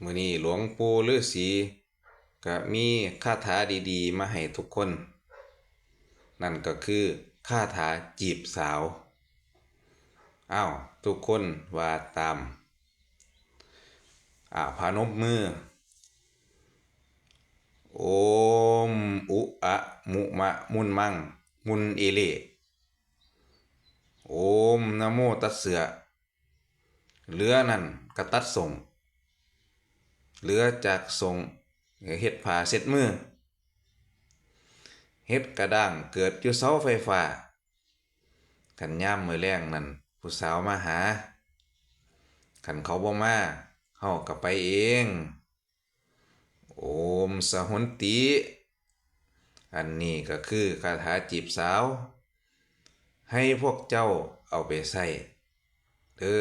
ມື້ນີ້ຫຼວງปู่ລືສີກະມີຄາຖາດີໆມາໃຫ້ທຸກຄົນ, ນັ້ນກໍຄືຄາຖາຈີບສາວ. ອ້າວ, ທຸກຄົນວ່າຕາມ. ອາ, ພະນົມມື. ໂອມ ອຸ ອະ ມຸ ມະ ມຸນ ມັງ ມຸນ ເອເລ. ໂອມ ນະໂມ ຕັດເສືອ. ເຫຼືອນັ້ນກະຕັດສົ້ງ, ເຫຼືອຈາກສົ້ງເຮັດຜ້າເຊັດມື, ເຫັດກະດ້າງເກີດຢູ່ເສົາໄຟຟ້າ. ຄັນຍາມມື້ແລງນັ້ນຜູ້ສາວມາຫາ, ຄັນເຂົາບໍ່ມາ, ເຮົາກະໄປເອງ. ໂອມ ສະຫົນຕິ. ອັນນີ້ກໍຄືຄາຖາຈີບສາວ, ໃຫ້ພວກເຈົ້າເອົາໄປໃຊ້ເດີ.